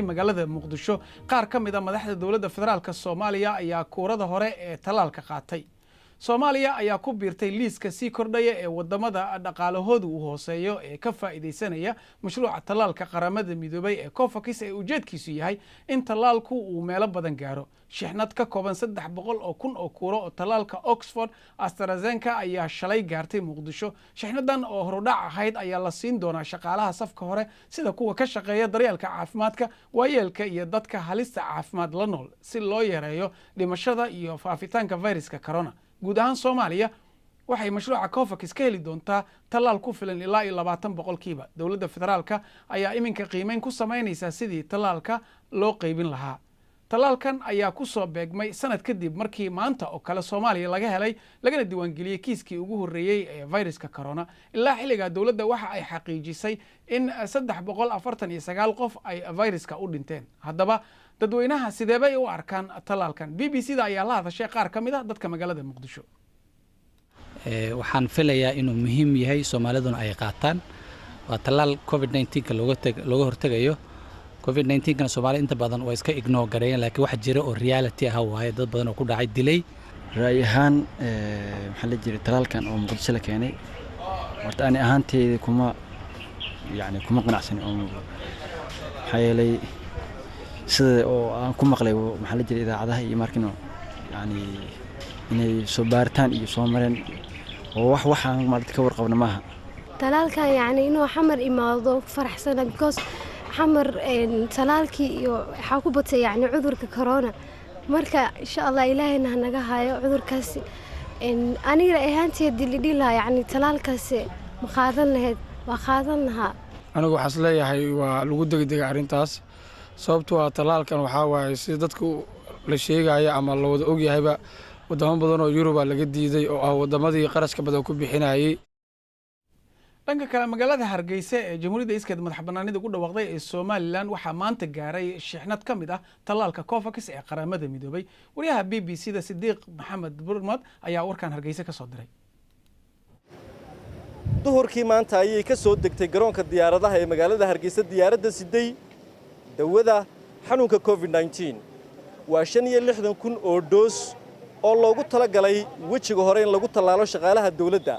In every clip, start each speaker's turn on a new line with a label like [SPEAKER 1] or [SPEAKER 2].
[SPEAKER 1] Magaalada Muqdisho, qaar ka mid ah madaxda dowladda federaalka Soomaaliya ayaa kuurada hore ee tallaalka qaatay. Soomaaliya ayaa ku biirtay liiska sii kordhaya ee wadamada dhaqaalahoodu uu hooseeyo ee ka faa'iidaysanaya mashruuca tallaalka Qaramada Midoobay ee COVAX, ee ujeedkiisu yahay in tallaalku uu meelo badan gaaro. Shixnad ka kooban 300,000 oo kuuro oo tallaalka Oxford AstraZeneca ayaa shalay gaartay Muqdisho. Shixnadan oo horudhac ahayd ayaa la siin doonaa shaqaalaha safka hore, sida kuwa ka shaqeeya daryeelka caafimaadka, waayeelka iyo dadka halista caafimaad la nool, si loo yareeyo dhimashada iyo faafitaanka viruska corona. Guud ahaan, Soomaaliya waxay mashruuca COVAX ka heli doontaa tallaal ku filan ilaa iyo 20%. Dowladda federaalka ayaa iminka qiimeyn ku samaynaysaa sidii tallaalka loo qeybin lahaa. Tallaalkan ayaa ku soo beegmay sanad kadib markii maanta oo kale Soomaaliya laga helay lagana diiwaangeliyey kiiskii ugu horreeyey ee viruska corona. Ilaa xilligaa, dowladda waxa ay xaqiijisay in 349 qof ay viruska u dhinteen. Haddaba, dadweynaha sideebay u arkaan tallaalkan? BBC da ayaa la hadashay qaar ka mid ah dadka magaalada Muqdisho.
[SPEAKER 2] Waxaan filayaa inuu muhiim yahay, Soomaaliduna ay qaataan. Waa tallaal COVID 19-ka looga hortegayo. COVID 19-kana Soomaalida inta badan waa iska ignore gareeyeen, laakiin wax jira oo reality ah waaye, dad badan oo ku dhacay, dilay.
[SPEAKER 3] Ra'yi ahaan, maxaa la jiray, talaalkan oo Muqdisho la keenay, horta ani ahaanteyda kuma, yani, kuma qanacsani, oo maxaa yeelay sida oo aan ku maqlay, maxaa la jiray, idaacadaha iyo markino, yani, inay soo baaritaan iyo soo mareen oo wax waxaan maarata ka warqabna maaha.
[SPEAKER 4] Talaalkan, yacni, inuu Xamar imaado faraxsana, because Xamar talaalkii iyo waxaa ku batay, yacni, cudurka corona. Marka, insha Allah, Ilaahayna hanaga hayo cudurkaasi. Aniga ahaanteed lidhihi lahaa, yacni, talaalkaasi ma qaadan lahayd? Waa qaadan lahaa.
[SPEAKER 5] Anigu waxaan is leeyahay waa lagu degdegay arrintaas, sababto ah tallaalkan waxaa waaye, sida dadku la sheegaya ama la wada ogyahayba, wadamo badan oo Yuruba laga diiday, oo ah wadamadii qarashka badan ku bixinayay.
[SPEAKER 1] Dhanka kale, magaalada Hargeysa ee Jamhuuriyadda iskeed madax banaanida ugu dhawaaqday ee Somaliland waxaa maanta gaaray shixnad ka mid ah tallaalka COVAX ee Qaramada Midoobay. Wariyaha BBC da Sidiiq Maxamed Burmad ayaa warkan Hargeysa ka soo diray.
[SPEAKER 6] Duhurkii maanta ayay ka soo degtay garoonka diyaaradaha ee magaalada Hargeysa diyaaradda siday dawada xanuunka COVID-19. Waa 65,000 oo dose oo loogu tala galay wejiga hore in lagu tallaalo shaqaalaha dawladda.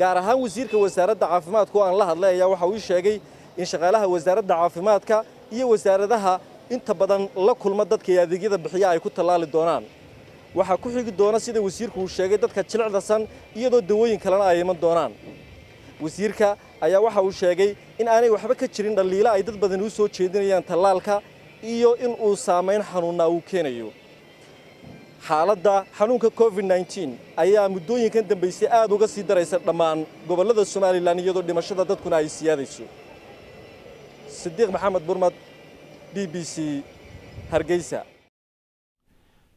[SPEAKER 6] Gaar ahaan wasiirka wasaaradda caafimaadka oo aan la hadlay ayaa waxa uu sheegay in shaqaalaha wasaaradda caafimaadka iyo wasaaradaha inta badan la kulma dadka iyo adeegyada bixiya ay ku tallaali doonaan. Waxaa ku xigi doona, sida wasiirku uu sheegay, dadka jilicdasan, iyadoo dawooyin kalena ay iman doonaan. Wasiirka ayaa waxa uu sheegay in aanay waxba ka jirin dhaliilo ay dad badani u soo jeedinayaan tallaalka iyo in uu saamayn xanuunnaa uu keenayo. Xaaladda xanuunka COVID-19 ayaa muddooyinkan dambaysay aad uga sii daraysa dhammaan gobollada Somaliland, iyadoo dhimashada dadkuna ay siyaadayso. Sidiiq Maxamed Burmad, BBC, Hargeysa.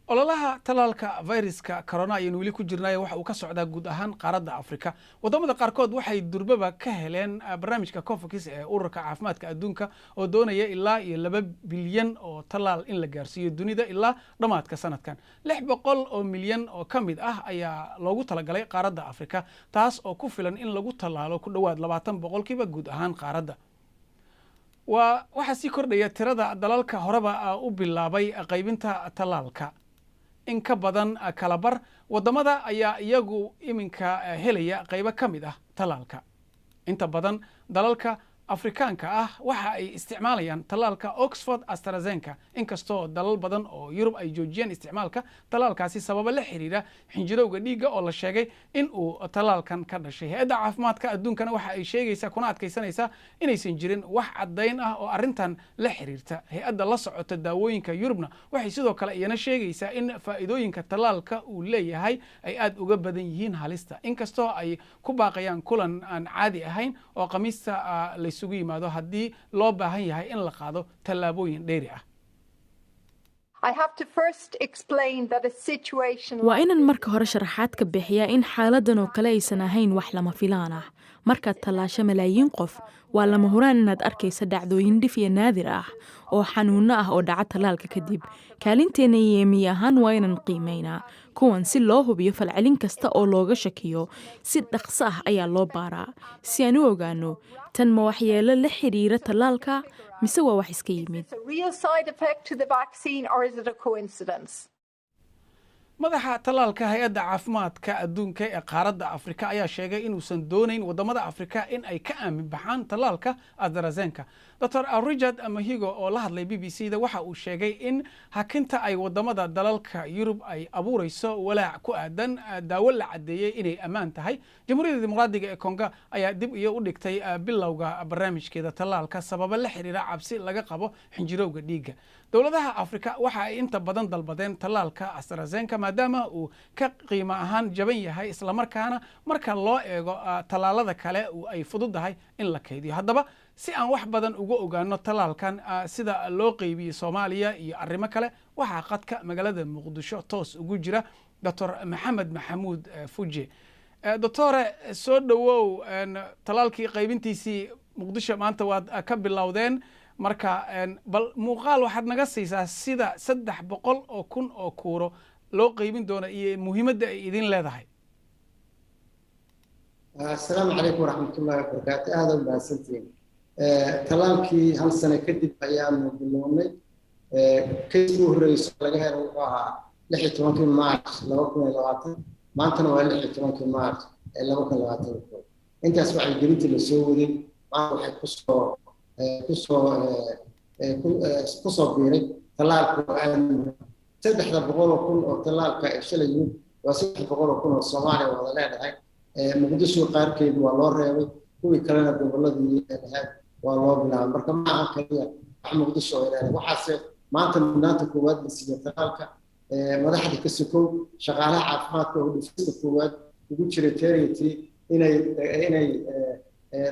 [SPEAKER 1] Ololaha tallaalka viruska corona ayaynu weli ku jirnay. Waxa uu ka socdaa guud ahaan qaaradda Afrika. Wadamada qaarkood waxay durbaba ka heleen barnaamijka COVAX ee Ururka Caafimaadka Adduunka, oo doonaya ilaa iyo 2 bilyan oo tallaal in la gaarsiiyo dunida ilaa dhammaadka sanadkan. 600 milyan oo ka mid ah ayaa loogu talagalay qaaradda Afrika, taas oo ku filan in lagu tallaalo ku dhowaad 20% guud ahaan qaaradda. Waa waxaa sii kordhaya tirada dalalka horeba u bilaabay qaybinta tallaalka. In ka badan kalabar wadamada ayaa iyagu iminka helaya qaybo ka mid ah tallaalka. Inta badan dalalka Afrikaanka ah waxa ay isticmaalayaan tallaalka Oxford AstraZeneca, inkastoo dalal badan oo Yurub ay joojiyeen isticmaalka tallaalkaasi sababo la xiriira xinjirowga dhiigga oo la sheegay in uu tallaalkan ka dhashay. Hay-adda Caafimaadka Adduunkana waxa ay sheegaysaa kuna adkaysanaysaa inaysan jirin wax caddayn ah oo arrintan la xiriirta. Hay-adda la socota daawooyinka Yurubna waxay sidoo kale iyana sheegaysaa in faa'iidooyinka tallaalka uu leeyahay ay aada uga badan yihiin halista, inkastoo ay ku baaqayaan kulan aan caadi ahayn oo Khamiista laysugu yimaado haddii loo baahan yahay in la qaado tallaabooyin dheeri ah.
[SPEAKER 7] Waa inaan marka hore sharaxaad ka bixiyaa in xaaladan oo kale aysan ahayn wax lama filaan ah. Markaad tallaasho malaayiin qof, waa lama huraan inaad arkaysa dhacdooyin dhif iyo naadir ah oo xanuunno ah oo dhaca tallaalka kadib. Kaalinteenna EMA ahaan waa inaan qiimeynaa kuwan si loo hubiyo. Falcelin kasta oo looga shakiyo si dhaqso ah ayaa loo baaraa si aan u ogaano tan ma waxyeelo la xiriira tallaalka Mise waa wax iska yimid?
[SPEAKER 8] A real side effect to the vaccine or is it a coincidence?
[SPEAKER 1] Madaxa tallaalka Hay-adda Caafimaadka Adduunka ee qaaradda Afrika ayaa sheegay inuusan doonayn wadamada Afrika in ay ka aamin baxaan tallaalka AstraZeneca. Dr Richard Mahigo oo la hadlay BBC da waxa uu sheegay in hakinta ay wadamada dalalka Yurub ay abuureyso walaac ku aadan daawo la caddeeyey inay ammaan tahay. Jamhuuriyadda Dimuqraadiga ee Konga ayaa dib iyo u dhigtay bilowga barnaamijkeeda tallaalka sababo la xiriira cabsi laga qabo xinjirowga dhiigga. Dowladaha Afrika waxa ay inta badan dalbadeen tallaalka AstraZeneca maadaama uu ka qiimo ahaan jaban yahay, islamarkaana marka loo eego tallaalada kale ay fududahay in la kaydiyo. Haddaba, si aan wax badan uga ogaano tallaalkan, sida loo qeybiyey Soomaaliya iyo arrimo kale, waxaa qadka magaalada Muqdisho toos ugu jira Doctor Maxamed Maxamuud Fuje. Doctore, soo dhowow. Tallaalkii qaybintiisii Muqdisho maanta waad ka bilowdeen. Marka bal muuqaal waxaad naga siisaa sida 300,000 oo kuuro loo qeybin doono iyo muhiimadda ay idin leedahay.
[SPEAKER 9] Asalaamu calaykum waraxmatullaahi wabarakaatu. Aada u mahadsantihiin. Tallaalkii hal sano kadib ayaanu bilownay. Kayskii u horreyso laga helo wuxuu ahaa 16-kii March 2020. Maantana waa 16-kii March ee 2021. Intaas wacyigelintii lasoo waday maanta waxay kusoo biiray tallaalku. Aada 300,000 oo tallaalka ee shalay yimid waa 300,000 oo Soomaaliya wada leedahay. Muqdisho qaarkeed waa loo reebay, kuwii kalena gobolladii lahayd waa loo bilaabay. Marka ma aha kaliya wax Muqdisho ay leedahay. Waxaase maanta mudnaanta koowaad la siiya tallaalka madaxda ka sokow shaqaalaha caafimaadka oo dhifista koowaad ugu jiray terity inay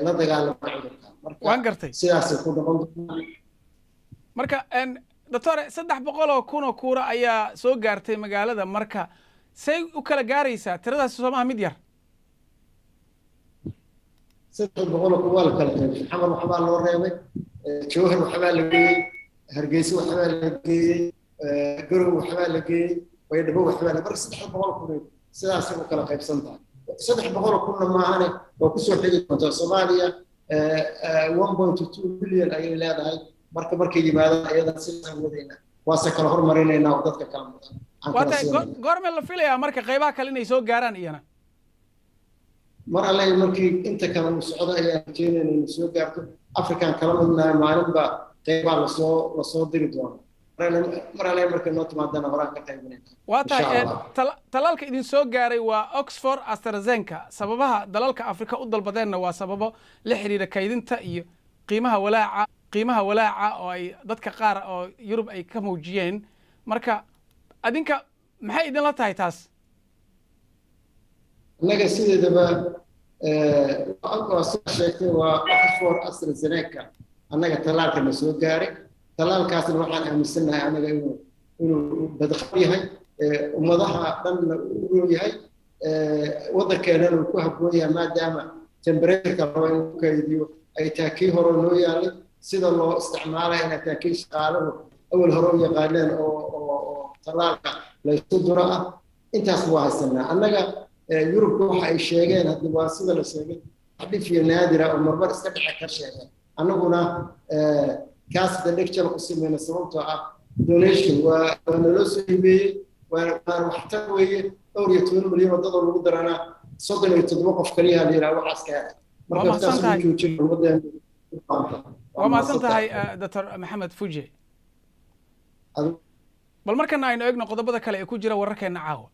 [SPEAKER 9] la dagaalamaan cudurka. Marka
[SPEAKER 1] Waan gartay.
[SPEAKER 9] sidaasay ku noqon doonaan.
[SPEAKER 1] Marka doctore, 300,000 oo kuura ayaa soo gaartay magaalada. Marka say u kala gaaraysaa tiradaasi? Soo maha mid yar?
[SPEAKER 9] 300,000 waa la kala qaybshay. Xamar waxbaa loo reebay, Jowhar waxbaa la geeyey, Hargeysa waxbaa la geeyey, Garow waxbaa la geeyey, Baydhabo waxbaa la. Marka 300,000 sidaasay u kala qaybsan tahay. 300,000-na maahane, waa kusoo xigi doontaa. Soomaaliya 1.2 billion ayay leedahay. Marka markay yimaadaan ayadan sidaasaan wadayna, waase kala hormarinaynaa oo dadka kala mudan aan
[SPEAKER 1] Waa
[SPEAKER 9] kala
[SPEAKER 1] tahay.
[SPEAKER 9] siinayna.
[SPEAKER 1] Goormee la filayaa marka qaybaha kale inay soo gaaraan iyana?
[SPEAKER 9] Mar alle markii inta kale uu socdo ayaan rajeynayna inuu soo gaarto. Afrikaan kala midnahay, maalinba qeybaa lasoo diri doona. Mar alle markay noo timaadana horaan ka qaybinayna.
[SPEAKER 1] Waa tahay.
[SPEAKER 9] Insha Allah.
[SPEAKER 1] Talaalka idin soo gaaray waa Oxford AstraZeneca. Sababaha dalalka Afrika u dalbadeenna waa sababo la xiriira kaydinta iyo qiimaha walaaca oo ay dadka qaar oo Yurub ay ka muujiyeen. Marka adinka maxay idinla tahay taas?
[SPEAKER 9] Annaga sideedaba waa soo sheegtay, waa Oxford AstraZeneca annaga tallaalka na soo gaaray. Tallaalkaasna waxaan aaminsannahay annaga inuu badqab yahay, ummadaha dhanna u roon yahay, waddankeenana uu ku habboon yahay, maadaama temperatureka rabo in lagu kaydiyo ay tahay kii hore noo yaalay, sida loo isticmaalaya inay tahay kii shaqaaluhu awal hore u yaqaaneen oo tallaalka laysku duro ah. Intaas waa haysanaa annaga. Yurubka waxa ay sheegeen haddi waa sida la sheegay, wax dhif iyo naadira oo marmar iska dhici ka sheegeen. Annaguna kaas da dheg jalaq u samayna, sababtoo ah donation waa naloo soo hibeeyey, waana waxtar weeye. Dhowr iyo toban milyan oo dadoo lagu daranaa 37 qof kaliya la yidhaha waxaas ka helay.
[SPEAKER 1] Waa
[SPEAKER 9] Marka
[SPEAKER 1] mahadsan
[SPEAKER 9] saas
[SPEAKER 1] tahay.
[SPEAKER 9] ugu joojin ummaddeena.
[SPEAKER 1] Waa mahadsan tahay, Doctor Maxamed Fuje. Bal markana aynu eegno qodobada kale ee ku jira wararkeena caawa.